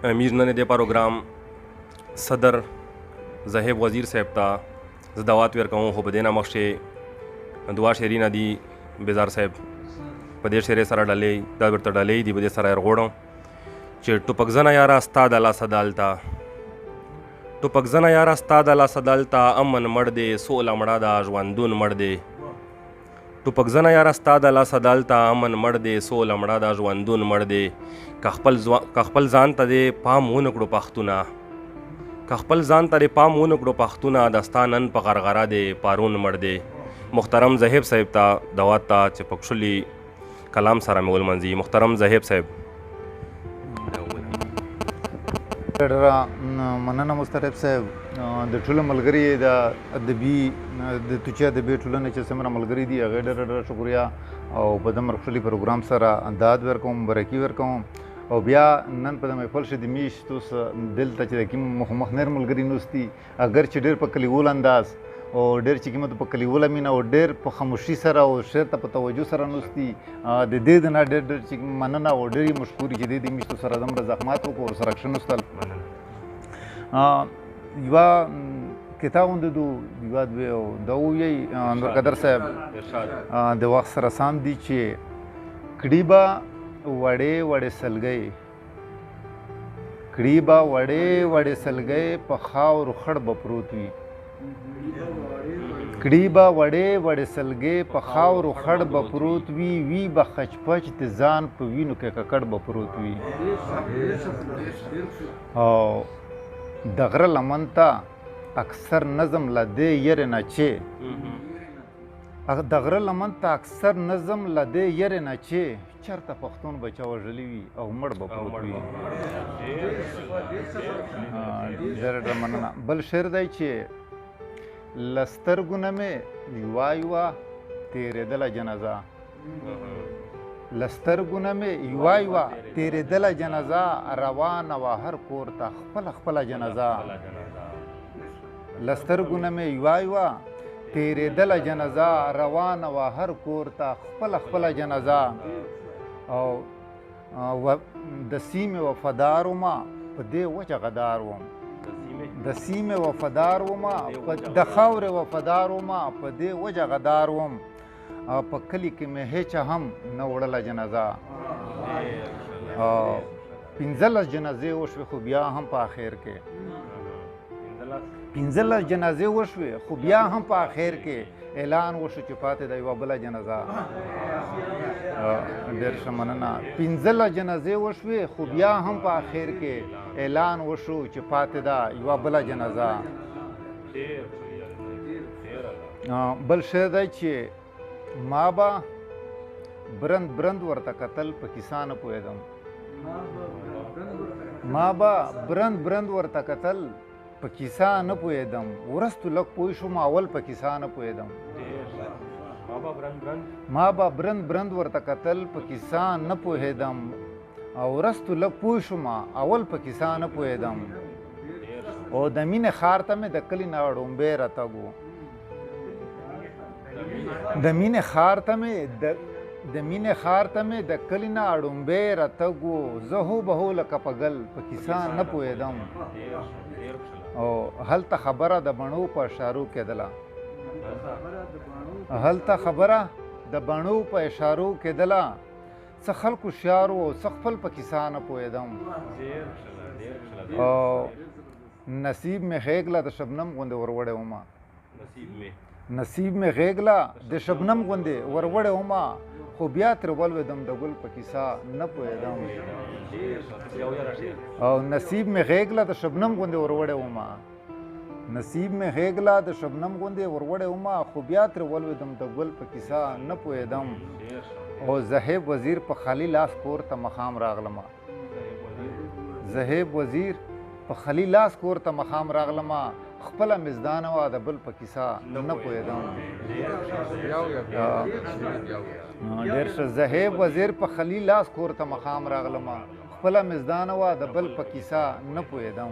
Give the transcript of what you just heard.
میر نن دې پروګرام صدر زهیب وزیر صاحب ته زه دعوت ورکوم، خو په دې نه مخکې دعا شعرینه دي بیزار صاحب په دې شعرې سره ډلې دا ورته ډلې دي، په دې سره یې غوړم چې ټوپک زنه یاره ستا د لاسه دلته، ټوپک زنه یاره ستا د لاسه دلته، امن مړ دی، سوله مړه ده، ژوندون مړ دی. ټوپک زنه یاره ستا د لاسه دلته، امن مړ دی، سوله مړه ده، ژوندون مړ دی. که خپل ځان ته دې پام ونه کړو پښتونه، که خپل ځان ته دې پام ونه کړو پښتونه، د ستا نن په غرغره دی پارون مړ دی. محترم زهیب صاحب ته دعوت ته چې په کښلي کلام سره مې ولمانځي. محترم زهیب صاحب. ډېره مننه مسترب صاحب، د ټولو ملګري د ادبي د توچي ادبي ټولنې چې څومره ملګري دي هغې ډېره ډېره شکریه، او په دمر کښلي پروګرام سره داد ورکوم، مبارکي ورکوم. او بیا نن په د محفل شې د میشت اوس دلته چې د کوم مخامخ نر ملګري نوستي، اګر چې ډېر په کلیوال انداز او ډېر چې قیمت په کلیواله مینه او ډېر په خاموشي سره او شعر ته په توجه سره نوستي، د دې د نه ډېر ډېر چې مننه او ډېرې مشکوري چې دې د میشتو سره دومره زحمت وکړو ورسره کښېنوستل. یوه کتاب غوندې دو یوه دوې او دا ووایي نورقدر صاحب د وخت سره سم دي چې کړي به وړې وړې سلګۍ، کړي به وړې وړې سلګۍ په خاورو خړ به پروت وي، کړي به وړې وړې سلګۍ په خاورو خړ به پروت وي، وي به خچپچ د ځان په وینو کې ککړ به پروت وي. او د غره لمن ته اکثر نظم له دې یرې نه چې د غره لمن ته اکثر نظم له دې یرې نه چې چېرته پښتون بچا وژلی وي او مړ به پروت وي. ډېره ډېره مننه. بل شعر دی چې له سترګو نه مې یوه یوه تېرېدله جنازه، له سترګو نه مې یوه یوه تېرېدله جنازه، روانه وه هر کور ته خپله خپله جنازه. له سترګو نه مې یوه یوه تېرېدله جنازه، روانه وه هر کور ته خپله خپله جنازه. او د سیمې وفادار ومه په دې وجه غدار وم، د سیمې وفادار ومه د خاورې وفادار ومه په دې وجه غدار وم، په کلي کې مې هیچا هم نه وړله جنازه. 15 جنازې وشوې خو بیا هم په اخر کې، 15 جنازې وشوې خو بیا هم په اخر کې اعلان وشو چې پاتې ده یوه بله جنازه. ډېر ښه مننه. 15 جنازې وشوې خو بیا هم په اخر کې اعلان وشو چې پاتې ده یوه بله جنازه. بل شعر دی چې ما به برند برند ورته کتل په کیسه نه پوهېدم، ما به برند برند ورته کتل په کیسه نه پوهېدم، وروسته لږ پوه شوم اول په کیسه نه پوهېدم. ما به برند برند ورته کتل په کیسه نه پوهېدم، او وروسته لږ پوه شوم اول په کیسه نه پوهېدم. او د مینې ښار ته مې د کلي نه ړومبی راتګ و، د مینې ښار ته مې د مینې ښار ته مې د کلي نه ړومبی راتګ و، زه هو به هو لکه په ګل په کیسه نه پوهېدم. او هلته خبره د بڼو په اشارو کېدله، هلته خبره د بڼو په اشارو کېدله، څه خلکو هوښیار وو او څه خپل په کیسه نه پوهېدم. او نصیب مې غېږ له د شبنم غوندې وروړی ومه، نصیب مې غېږ له د شبنم غوندې وروړی ومه، خو بیا ترې ولوېدم د ګل په کیسه نه پوهېدم. او نصیب مې غېږ له د شبنم غوندې وروړی ومه، نصیب مې غېږ له د شبنم غوندې وروړی ومه، خو بیا ترې ولوېدم د ګل په کیسه نه پوهېدم. او زهیب وزیر په خالي لاس کور ته مخام راغلمه، زهیب وزیر په خالي لاس کور ته مخام راغلمه، خپله مې زدانه وه د بل په کیسه نه پوهېدم. ډېر ښه. زهیب وزیر په خالي لاس کور ته مخام راغلمه، خپله مې زدانه وه د بل په کیسه نه پوهېدم.